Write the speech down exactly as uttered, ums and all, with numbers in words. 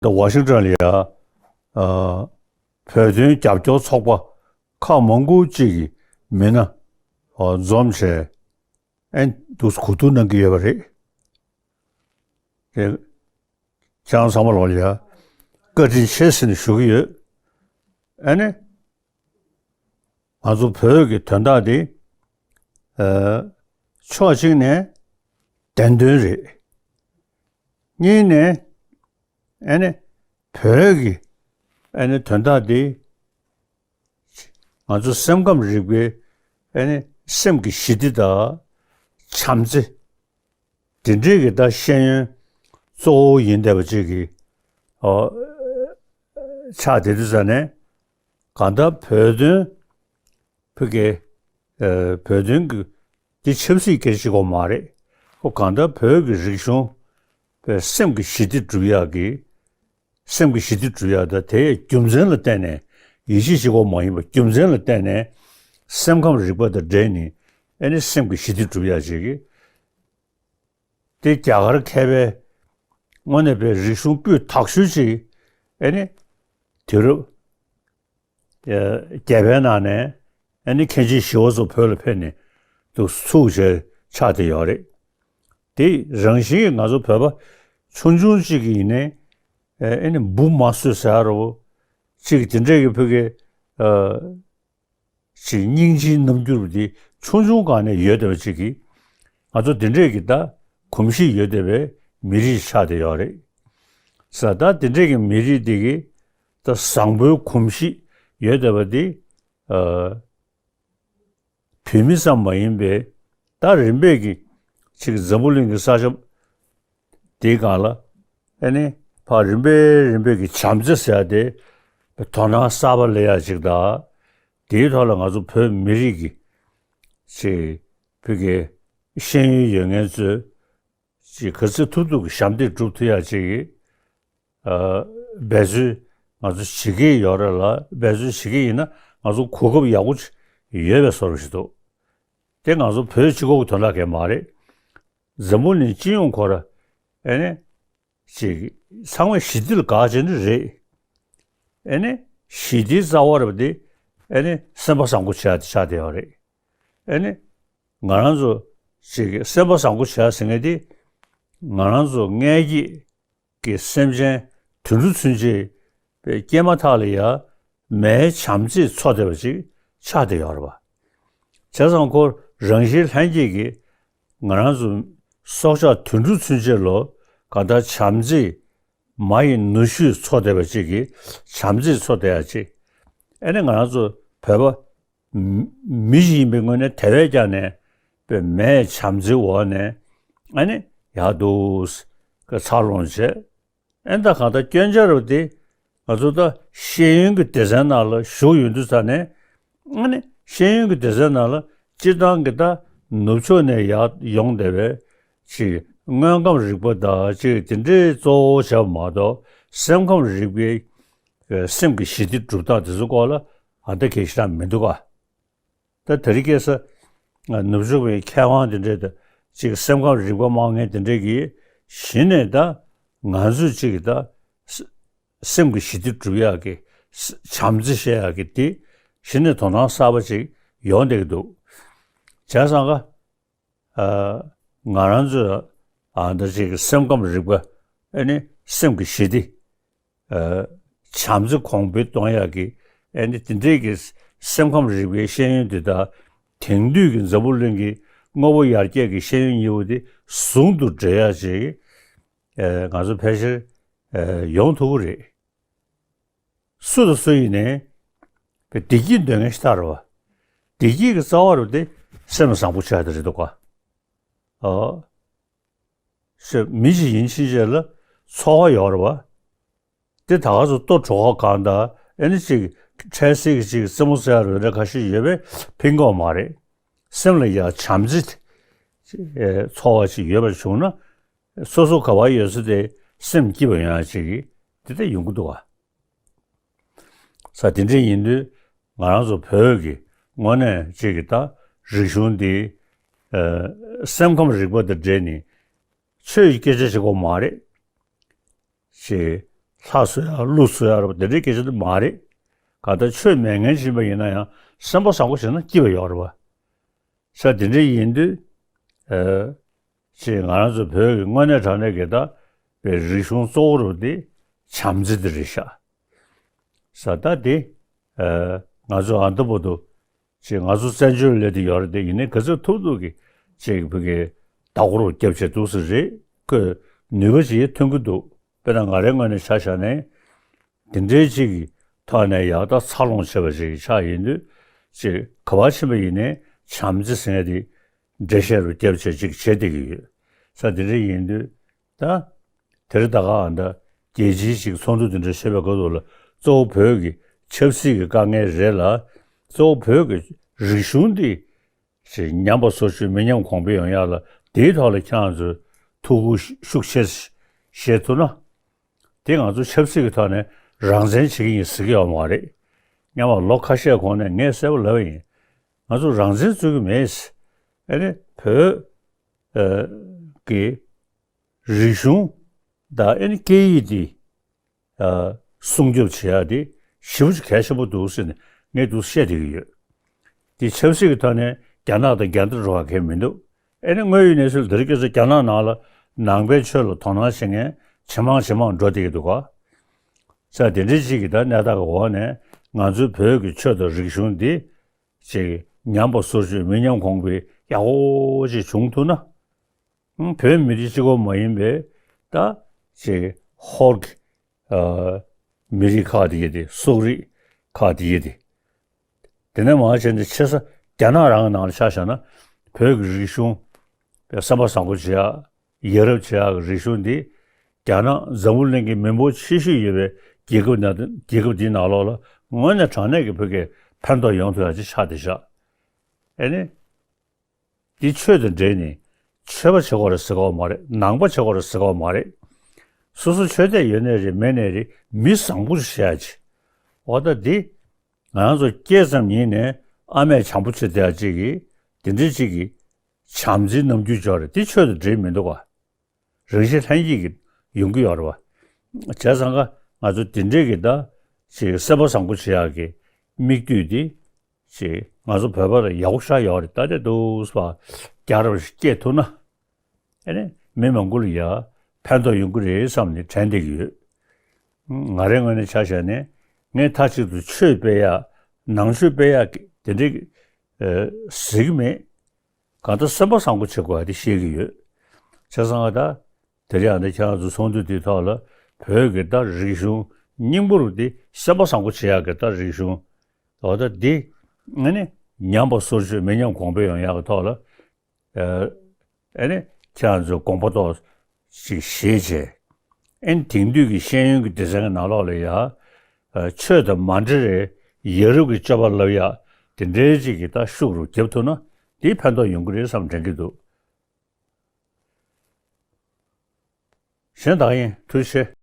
ད་ཝ་ཤིང་ཊོན་ལ་ཡ། ཨ། བོད་དོན་རྒྱབ་སྐྱོར་ཚོགས་པ་ཁག་མང་པོ་ཅིག་གི་མི་སྣ། ཨ། འཛོམས་བྱས། ཨེ་འདུག་གོ་བསྡུར་གནང་གི་ཡོད་པ་རེད། དེ་ཁྱེད་རང་ཚང་མ་ལོག་ལ་ཡ་བཀའ་དྲིན་ཆེ་ཟེར་ནས་ཞུ་གི་ཡོད། ཨ་ནི། ང་ཚོ་བོད་ཀྱི་དོན་དག་འདི། ཨ། ཕྱོགས་གཅིག་ནས་བདེན་དོན་རེད། གཉིས་ནས། ཨ་ནི། བོད་ཀྱི། ཨ་ནི། དོན་དག་འདི། ང་ཚོ་སེམས་ཁམས་རིག་པའི། ཨ་ནི། སེམས་ཀྱི་ཞི་བདེ་དང་། བྱམས་བརྩེ། འདི་འདྲའི་གི་ད་ཤེས་ཡོན་གཙོ་བོ་ཡིན་བསྡད་པ་ཅིག་གི། ཨོ། ཆགས་བསྡད་དུས་ཙ་ནས། གང་ལྟར་བོད་དོན། བོད་ཀྱི། ཨ། བོད་དོན་གྱི་འདི་ཆབ་སྲིད་སྐད་ཆ་ཞིག་གོ་མ་རེད། ཁོ་གང་ལྟར་བོད་ཀྱི་རིག་གཞུང་བའི་སེམས་ཀྱི་ཞི་བདེ་སྒྲུབ་ཡག་གི། སེམས་ཀྱི་ཞི་བདེ་སྒྲུབ་ཡག་དང་དེའི་རྒྱུ་མཚན་ལ་བརྟེན་ནས། ཡིད་ཆེས་ཞིག་གོ་མ་ཡིན་པ། རྒྱུ་མཚན་ལ་བརྟེན་ནས་སེམས་ཁམས་རིག་པ་དང་འབྲེལ་ནས། ཨ་ནི། སེམས་ཀྱི་ཞི་བདེ་སྒྲུབ་ཡག་ཅིག་གི། དེ་རྒྱ་གར་མཁས་པའི་དངོས་གནས་པའི་རིག་གཞུང་སྤུས་དག་ཤོས་ཅིག། ཨ་ནི། དུས་རབས། ཨ། བརྒྱད་པའི་ནང་ནས། ཨ་ནི། མཁན་ཆེན་ཞི་བ་འཚོ་བོད་ལ་ཕེབས་ནས་འདུག་ཚུགས་བྱས་ཆགས་བསྡད་ཡོད་རེད། དེ་རང་བཞིན་གྱིས་ང་ཚོ་བོད་པ་ཆུང་ཆུང་ཅིག་གིས་ཡིན་ནའི། ཨ་ནི། འབུ་མ་གསོད་ཟེར་ཡ་རོ། ཅིག་དེ་འདྲས་ཀྱི་ཕ་གི། ཨ། ཅིག་སྙིང་རྗེའི་རྣམ་འགྱུར་དེ་ཆུང་ཆུང་སྒང་ནས་ཡོད་བསྡད་པ་ཅིག་གིས། ང་ཚོ་འདི་འདྲས་ཀྱི་ད་གོམས་གཤིས་ཡོད་བསྡད་པའི་མི་རིགས་ཆགས་བསྡད་ཡོད་རེད། ས་ད་འདི་འདྲས་ཀྱི་མི་རིགས་འདི་གི་ད་བཟང་པོའི་གོམས་གཤིས་ཡོད་བསྡད་པ་འདི། ཨ། བོད་མི་ཙམ་མ་ཡིན་པའི། ད་རིམ་པས་ཀྱི་ཅིག་འཛམ་བུ་གླིང་གི་ས་ཆ་དེའི་སྒང་ལ། ཨ་ནི། ཕར་རིམ་པས་རིམ་པས་ཀྱི་བྱམས་བརྩེ་ཟེར་ཡ་དེ་དོ་སྣང་གསར་པ་སླེབས་ཡ་ཅིག་དང་། དེའི་ཐོག་ལ་ང་ཚོ་བོད་མི་རིགས་ཀྱི་ཅིག་བོད་ཀྱི་ཤེས་ཡོན་ཡོད་མཁན་ཚོས་ཅིག་ག་ཚོད་ཐུབ་ཐུབ་ཀྱི་ཞབས་འདེགས་སྒྲུབ་ཐུབ་ཡ་ཅིག་གི། ཨ། འབད་རྩོལ་ང་ཚོ་བྱེད་ཀྱི་ཡོད་རེད་ལ། འབད་རྩོལ་བྱེད་ཀྱི་ཡིན་ན་ང་ཚོ་གོ་སྐབས་ཡག་པོ་ཅིག་ཡོད་པའི་བཟོ་འདྲ་ཞིག་འདུག་དེ་ང་ཚོ་བོད་གཅིག་པོ་གི་དོན་དག་གས་མ་རེད། འཛམ་བུ་གླིང་སྤྱི་ཡོངས་ཁོ་ར། ཨ་ནི། ཅིག་ཚང་མས་ཞི་བདེ་ལ་དགའ་བྱས་ནི་རེད། ཨ་ནི། ཞི་བདེའི་རྩ་བ་རེད་པ་དེ། ཨ་ནི། སེམས་པ་བཟང་པོ་བྱེད་ཡ་དེ་ཆགས་བསྡད་ཡོད་རེད། ཨ་ནི། ང་རང་ཚོ་ཅིག་སེམས་པ་བཟང་པོ་བྱེད་ཡ་ཟེར་མཁན་དེ། ང་རང་ཚོ་མངལ་སྐྱེས་ཀྱི་སེམས་ཅན་དུད་འགྲོ་ཚུན་ཆད་པའི་སྐྱེས་མ་ཐག་ལ་ཡ་མའི་བྱམས་བརྩེས་འཚོ་བསྡད་པ་ཅིག་ཆགས་བསྡད་ཡོད་རེད་པ། བྱས་ཙང་ཁོ་རང་བཞིན་ལྷན་སྐྱེས་ཀྱིས་ང་རང་ཚོ་སྲོག་ཆགས་དུད་འགྲོ་ཚུན་ཆད་ལ་གང་ལྟར་བྱམས་བརྩེས། མ་ཡི་ནུ་ཞོས་འཚོ་བསྡད་པ་ཅིག་གིས་བྱམས་བརྩེས་འཚོ་བསྡད་ཡ་ཅིག་ཨ་ནི་ང་རང་ཚོ་བོད་པ་མི་མི་ཞིག་ཡིན་པའི་ངོས་ནས་དེ་བས་ཀྱང་ནས་པའི་མའི་བྱམས་བརྩེའི་འོག་ནས། ཨ་ནི། ཡག་འདུག་གི་འཚར་ལོངས་བྱས། ཨ་ནི་ད་གང་ལྟར་སྐྱོན་ཆ་རུ་དེ་ང་ཚོ་ད་ཤེས་ཡོན་གྱི་སྡེ་ཚན་ནང་ལ་ཞུགས་ཡོང་དུས་ཙ་ནས། ཨ་ནི་ཤེས་ཡོན་གྱི་སྡེ་ཚན་ནང་ལ་སྤྱིར་བཏང་གི་ད་ནུབ་ཕྱོགས་ནས་ཡར་ཡོང་བསྡད་པའི་ཅིག་དངོས་ཁམས་རིག་པ་དང་ཅིག་དེ་འདྲའི་གཙོ་བོ་བྱས་པ་མ་གཏོགས། སེམས་ཁམས་རིག་པའི་སེམས་ཀྱི་ཞི་བདེ་སྒྲུབ་སྟངས་དེ་ཚོའི་སྐོར་ལ་ཨ་ད་གལ་ཞེ་དྲག་མི་འདུག་ག་ད་དེ་རིང་ཁ་སང་ནུབ་ཕྱོགས་པའི་མཁས་དབང་དེ་འདྲས་དང་ཅིག་སེམས་ཁམས་རིག་པ་སྨྲ་མཁན་དེ་འདྲས་ཀྱིས་གཞི་ནས་ད་ང་ཚོས་ཅིག་ད་སེམས་ཀྱི་ཞི་བདེ་སྒྲུབ་ཡག་གི། བྱམས་བརྩེ་བཤད་ཡག་གི་དེ་གཞི་ནས་དོ་སྣང་གསར་པ་ཅིག་ཡོང་བསྡད་ཀྱི་འདུག་བྱས་ཙང་ཀ་ཨ། ང་རང་ཚོས་ཨ་ད་ཅིག་སེམས་ཁམས་རིག་པ། ཨ་ནི་སེམས་ཀྱི་ཞི་བདེ། ཨ། བྱམས་བརྩེ་གོང་འཕེལ་གཏོང་ཡག་གི། ཨ་ནི་དེ་འདྲས་ཀྱི་སེམས་ཁམས་རིག་པའི་ཤེས་ཡོན་དེ་དག་དེང་དུས་ཀྱི་འཛམ་བུ་གླིང་གི་དངོས་པོ་ཡར་རྒྱས་ཀྱི་ཤེས་ཡོན་གཉིས་པོ་དེ་ཟུང་དུ་འབྲེལ་ཡག་ཅིག་ཨ། ང་ཚོ་ཕལ་ཆེར་ཨ། ཡོང་ཐུབ་ཀྱི་རེད། སུ་དང་སུ་ཡིན་ནའི་བདེ་སྐྱིད་འདོད་མཁན་ཞིག་ལྟར་བ། བདེ་སྐྱིད་ཀྱི་རྩ་བ་རུ་དེ་སེམས་བཟང་པོ་བྱ་དེ་རེད་འདུག་ག་ཨོ། ཞེས་མི་ཞིག་ཡིན་ཕྱིན་ཆད་ལ་ཚོར་བ་ཡོད་རེད་བ། དེ་ད་ག་ཚོད་ལྟོ་གྲོད་ཁོག་གང་དང་ཨེ་ནི་ཅིག་འཕྲལ་སེལ་གྱི་ཅིག་རྩེད་མོ་རྩེ་ཡ་རུ་འདྲ་ཁ་ཤས་ཡོད་པས་ཕན་གྱི་ཡོད་མ་རེད། སེམས་ལ་ཡ་བྱམས་བརྩེ་ཚོར་བ་ཅིག་ཡོད་པ་བྱུང་ན། སོ་སོ་ག་བ་ཡོད་ས་དེ་སེམས་སྐྱིད་པ་ཡོང་ཡ་ཅིག་དེ་འདྲ་ཡོང་གི་འདུག་ག་ས་དེ་འདྲ་ཡིན་དུས་ང་རང་ཚོ་བོད་ཀྱི་དངོས་གནས་ཅིག་གི་ད་རིག་གཞུང་འདི་ཨ། སེམས་ཁམས་རིག་པ་དང་འབྲེལ་ནས་ཆོས་ཀྱི་སྐད་ཆ་བྱེད་དགོས་མ་རེད། ཅེས་ ལྷ་གསོལ་ཡ་ཀླུ་གསོལ་ཡ་རེད་པ། དེ་འདྲའི་སྐད་ཆ་དེ་མ་རེད། གང་ལྟར་ཆོས་མེད་མཁན་ཕྱིན་པ་ཡིན་ན་ཡང་སེམས་པ་བཟང་པོ་བྱས་ན་སྐྱིད་པ་ཡོད་རེད་པ། ས་དེ་འདྲ་ཡིན་དུས། ཨ། ཅེས་ང་རང་ཚོ་བོད་ཀྱི་དངོས་གནས་དྲང་གནས་ཀྱི་ད་པའི་རིག་གཞུང་གཙོ་བོ་རུ་དེ་བྱམས་བརྩེ་དེ་རེད་ཤག། ས་ད་དེ། ཨ། ང་ཚོ་ཨ་འདི་པོ་དུ། ཅེས་ང་ཚོ་བཙན་བྱོལ་སླེབས་དེ་ཡོད་རེད་དེ། ཡིན་ནའི་ག་ཚོད་ཐུབ་ཐུབ་ཀྱི་ཅེས་བོད་ཀྱི་ལྟ་སྐོར་རྒྱབ་བྱས་འདུག་ས་རེད། ཁོས་ནུས་པ་ཅིག་ཐོན་གྱི་འདུག། དཔེར་ན་ང་རའི་ངོས་ནས་ཆ་བཞག་ནས། དེ་འདྲའི་ཅིག་གི་ཐོག་ནས་ཡག་ད་འཚར་ལོངས་བྱས་པ་ཅིག་གི་ཆ་ཡིན་དུས། ཅིག་ག་པར་ཕྱིན་པ་ཡིན་ནའི་བྱམས་བརྩེ་ཟེར་མཁན་དེ་འགྲེལ་བཤད་རུ་བརྒྱབ་བྱས་ཅིག་བྱེད་བསྡད་ཀྱི་ཡོད། ས་དེ་འདྲ་ཡིན་དུས་ད། དེར་ད་ག་ཨ་ད་རྒྱལ་སྤྱིའི་ཅིག་ཚོགས་འདུ་དེ་འདྲ་བྱེད་པའི་སྐབས་དུ་ལ་གཙོ་བོ་བོད་ཀྱི་ཆབ་སྲིད་ཀྱི་དཀའ་ངལ་རེད་ལ། གཙོ་བོ་བོད་ཀྱི་རིག་གཞུང་འདི་ཞེས་ཉམས་པ་སོར་ཆུད་མི་ཉམས་གོང་འཕེལ་ཡོང་ཡག་ལ་དེའི་ཐོག་ལ་ཁྱེད་རང་ཚོས་ཐུགས་ཁུར་ཤུགས་ཆེ་བཞེས་ཐུབ་ན། དེ་ང་ཚོ་ཆབ་སྲིད་ཀྱི་ཐོག་ནས་རང་བཙན་བྱེད་ཀྱི་ཡིན་ཟེར་གྱི་ཡོད་མ་རེད། སྔོན་མ་ལོ་ཁ་ཤས་གོང་ནས་ངས་གསལ་པོ་ལབ་པ་ཡིན། ང་ཚོ་རང་བཙན་རྩོད་ཀྱི་མེད། ཨ་ནི་བོད་ཀྱི་རིག་གཞུང་དང་ཨ་ནི་སྐད་ཡིག་འདི་སྲུང་སྐྱོབ་བྱེད་ཡག་དེ་ཞེ་པོ་ཅིག་གལ་ཆེན་པོ་འདུག་ཟེར་ནས་ངས་འདུག་བཤད་བསྡད་ཀྱི་ཡོད། དེ་ཆབ་སྲིད་ཀྱི་ཐོག་ནས་རྒྱ་ནག་དང་རྒྱ་འདྲ་འགྲོ་བ་གང་མི་འདུག། ཨ་ནི་དངོས་ཡོད་གནས་ཚུལ་འདིར་སྐད་ཆ་རྒྱ་ནག་ནང་ལ་ནང་པའི་ཆོས་ལ་དོ་སྣང་བྱེད་མཁན་ཇེ་མང་ཇེ་མང་འགྲོ་བསྡད་ཀྱི་འདུག་ག། ས་དེ་འདྲའི་ཅིག་གི་ད་གནས་སྟངས་ཀྱི་འོག་ནས་ང་ཚོའི་བོད་ཀྱི་ཆོས་དང་རིག་གཞུང་འདི་ཅིག་ཉམས་པ་སོར་ཆུད་མི་ཉམས་གོང་འཕེལ་ཡག་པོ་ཅིག་བྱུང་ཐུབ་ན། ཨང་། བོད་མི་རིགས་གཅིག་པོ་མ་ཡིན་པའི་ད་ཅིག་ཧོར་གྱི་ཨ་མི་རིགས་ཁག་དེ་གྱད་དེ། སོག་རིགས་ཁག་དེ་གྱད་དེ། དེ་ནས་མར་བྱས་ནས་ཆེ་ས་རྒྱ་ནག་རང་གི་ནང་ལ་ཆ་བཞག་ན་བོད་ཀྱི་རིག་གཞུང་བསམ་པ་བཟང་པོ་བྱེད་ཡག། ཡ་རབས་བྱེད་ཡག་གི་རིག་གཞུང་འདི་རྒྱ་ནག་འཛམ་བུ་གླིང་གི་མི་འབོར་ཆེ་ཤོས་ཡོད་པའི་རྒྱལ་ཁབ་ནང་། རྒྱལ་ཁབ་འདིའི་ནང་ལོགས་ལ་དངོས་གནས་དྲང་གནས་ཀྱི་བོད་སྐད་ཕན་ཐོགས་ཡོང་ཐུབ་ཡག་ཅིག་ཆགས་བསྡད་ཤག། ཨ་ནི། འདི་ཆོས་དང་འབྲེལ་ནས་ཆོས་པ་བྱེད་དགོས་རེད་ཟེར་གྱི་ཡོད་མ་རེད། ནང་པ་བྱེད་དགོས་རེད་ཟེར་གྱི་ཡོད་མ་རེད། སོ་སོ་ཆོས་དད་ཡོད་ནའི་རེད། མེད་ནའི་རེད། མི་བཟང་པོ་ཞིག་བྱེད་ཡག་ཅིག། འོ་ད་འདི་ང་རང་ཚོ་སྐྱེས་ཙམ་ཉིད་ནས་ཨ་མས་བྱམས་པོ་བྱེད་བསྡད་ཡག་ཅིག་གིས་དེ་འདྲའི་ཅིག་གི་བྱམས་བརྩེའི་རྣམ་འགྱུར་འཇོག་རེད། འདི་ཆོས་དང་འབྲེལ་མི་འདུག་ག། རང་བཞིན་ལྷན་སྐྱེས་ཀྱི་ཡོང་གི་ཡོད་རེད་པ། བྱས་ཙང་ཀ་ང་ཚོ་དེ་འདྲའི་གི་ད་ཅིག་སེམས་པ་བཟང་པོ་བྱེད་ཡག་གི་མིག་ལྟོས་དེ་ཅིག་ང་ཚོ་བོད་པ་ལ་ཡག་པོ་ཞེ་དྲག་ཡོད་རེད། ད་དེ་འདུག་སེ་རྒྱག་རེས་སྐྱེས་ཐུབ་ན། ཨ་ནི་མི་མང་པོ་ལ་ཡ་ཕན་ཐོགས་ཡོང་གི་རེད་བསམ་ནས་དྲན་བསྡད་ཀྱི་ཡོད། ང་རའི་ངོས་ནས་ཆ་བཞག་ནས་ངས་མཐའ་གཅིག་ཏུ་ཆོས་སྤེལ་ཡག། ནང་ཆོས་སྤེལ་ཡག་གི་དེ་འདྲའི་ཨ་ཟེར་གྱི་མེད། གང་ལྟར་སེམས་པ་བཟང་པོ་བྱེད་དགོས་པ་དེ་ཤེས་ཀྱི་ཡོད། བྱས་ཙང་ད་དེ་རིང་ཨ་ནི་ཁྱེད་རང་ཚོ་ཚོགས་འདུ་དེའི་ཐོག་ལ་བོད་ཀྱི་ད་རིག་གཞུང་སྙིང་པོ་རུ་དེ་སེམས་པ་བཟང་པོ་བྱེད་ཡག་གི་ད་རིག་གཞུང་། འོ་ད་འདི་ཨ་ནི་ཉམས་པ་སོར་ཆུད་མི་ཉམས་གོང་འཕེལ་ཡོང་ཡག་གི་ཐོག་ལ། ཨ་ཨ་ནི་ཁྱེད་རང་ཚོས་དགོངས་པ་ཏོག་ཅིག་བཞེས་བྱས། ཨ་ནི་དེང་དུས་ཀྱི་ཤེས་ཡོན་གྱི་སྡེ་ཚན་གྱི་ནང་ལོགས་ལ་ཡ། ཨ་ཆོས་དང་མ་འབྲེལ་བའི་ཡ་རབས་ཀྱི་སྤྱོད་པ་ལབ་ཡག་དེ་འདྲའི་ཅིག་གི་ད་ཤུགས་རུ་རྒྱབ་ཐུབ་ན་དེ་ཕན་ཐོགས་ཡོང་གི་རེད་བསམ་དྲན་གྱི་འདུག། གཞན་དག་ཡིན། ཐུགས་རྗེ་ཆེ།